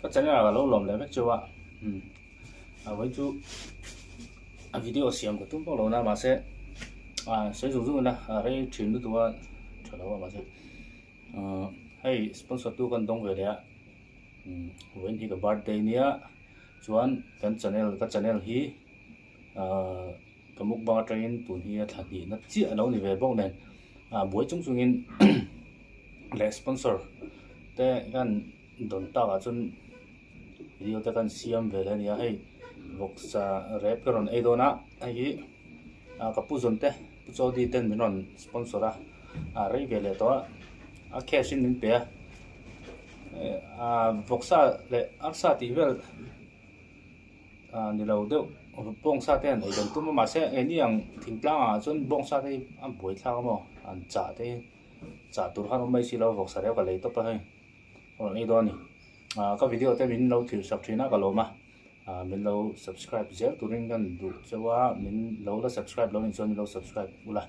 Ka channel ah ka lo lawm leh vek cheu a, umm a vawi chu a video siam ka tum vak lo na mahse ah sawi zung zung ila a rei thin lutuk a tha lo a mahse ah hei sponsor tu kan dawng ve leh a umm vawiin hi ka birthday nia chuan kan channel ka channel hi ah ka mukbang atangin tun hi a thla hnihna chiah a lo ni ve bawk nen ah buai chung chungin leh sponsor te hian. Dawn takah chuan video te kan siam ve leh a ni a hei vawksa rep ka rawn ei dawn a hei hi ah ka pu zawn te pu chawldi ten min rawn sponsor a ah rei ve leh tawh a a cash in min pe a ah vawksa leh arsa tih vel ah ni lo deuh bawngsa te an ei kan tum a mahse engni ang thingtlang ah chuan bawngsa te hi a buaithlak a maw an chah te hi chah tur khan awm mai si lo vawksa rep ka lei tawp a hei. Rawn ei dawn a ni. Ah ka video te min lo thil sak thin a ka lawm a, ah min lo subscribe zel turin ka duh cheu a, min lo la subscribe lo nih chuan min lo subscribe ula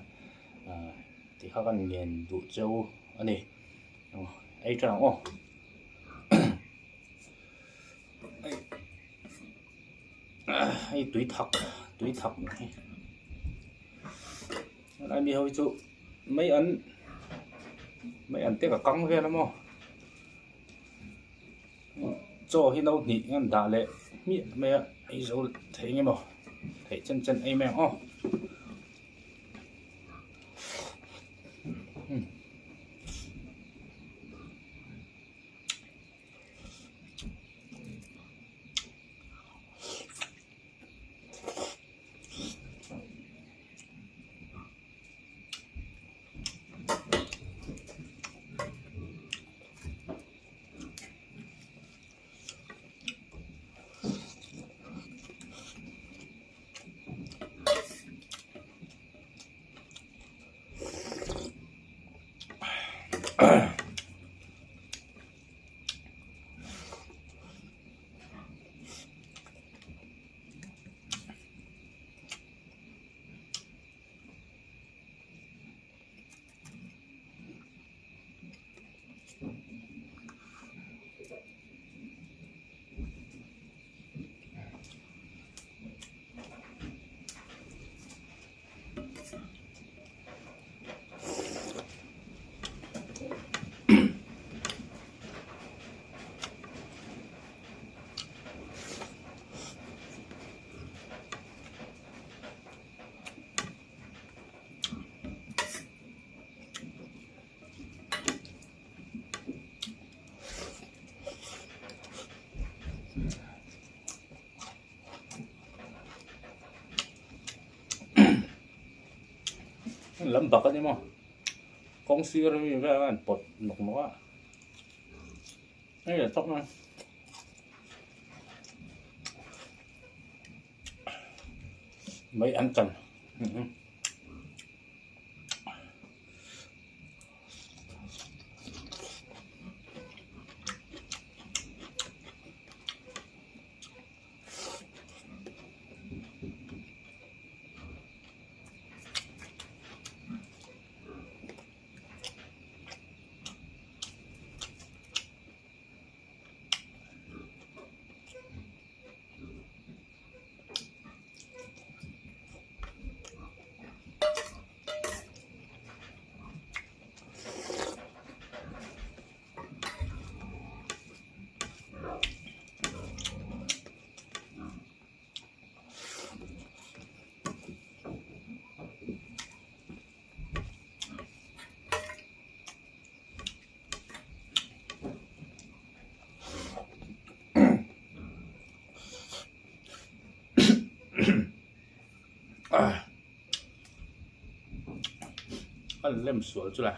ah tih kha ka ngen duh cheu a ni. Ei tha ang aw. Hei tui thak tui thak hi helai mi ho hi chu mai an mai an te ka kang vel a maw chaw hi no hnih an dah leh hmiah mai a ei zo thei nge maw theih chen chen ei mai ang aw. Lam bak a ni maw kawng sir ami vel a an pawt nawk nawk a hei a tawk mai mai an kan. A lem sual chu le.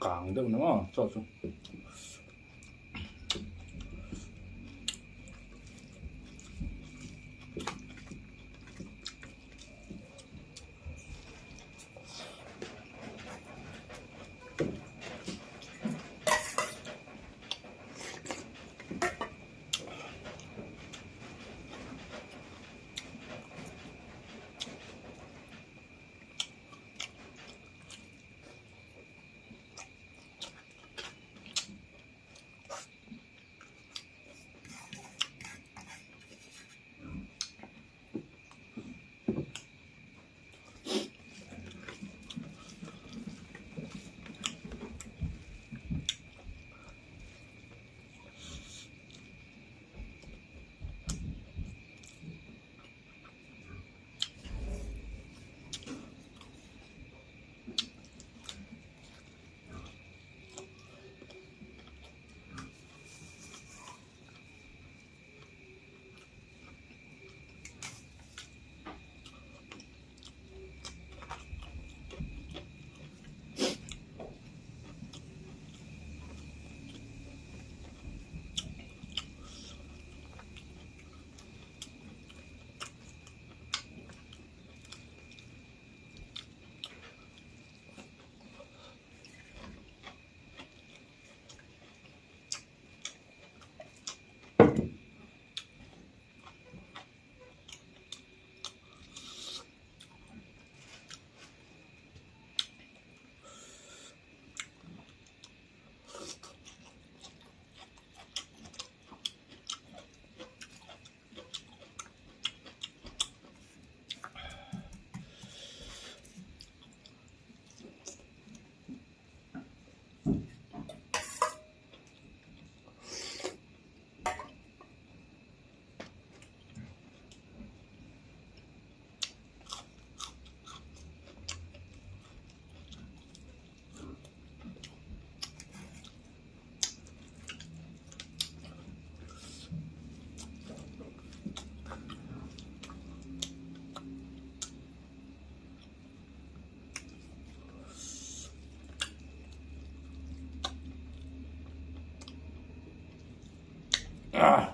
kang deuh ni maw chaw chu.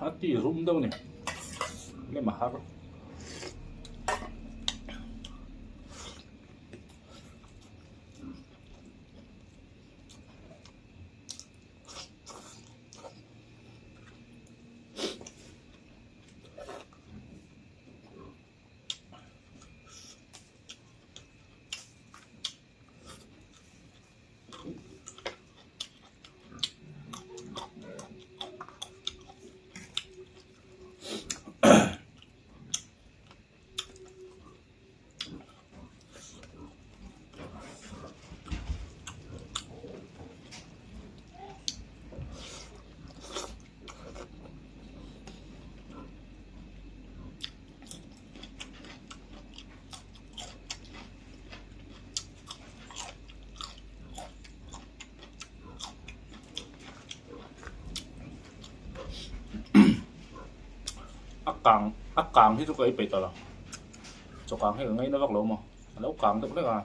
A ti rum deuh a ni lem a har. A kang a kang hi chu ka ei peih tawh lo chaw kang hi ka ngaina vak lo maw a lo kang deuh hlek a.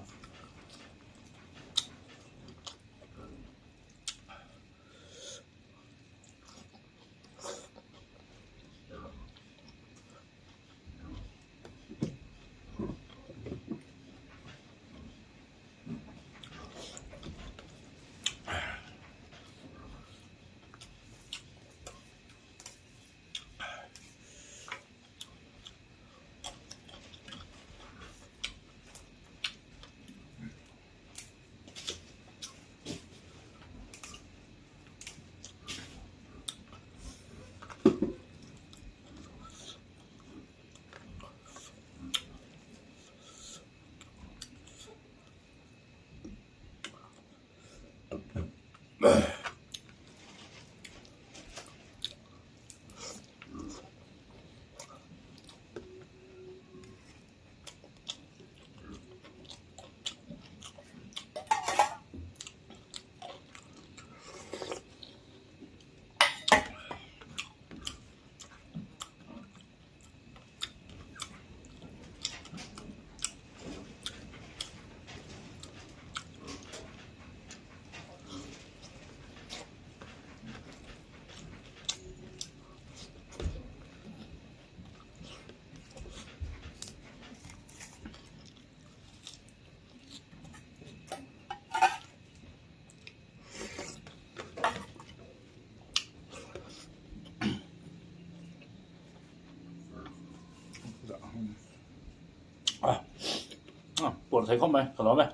Puar thei khawp mai ka lawm e.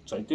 Chaw ei tui.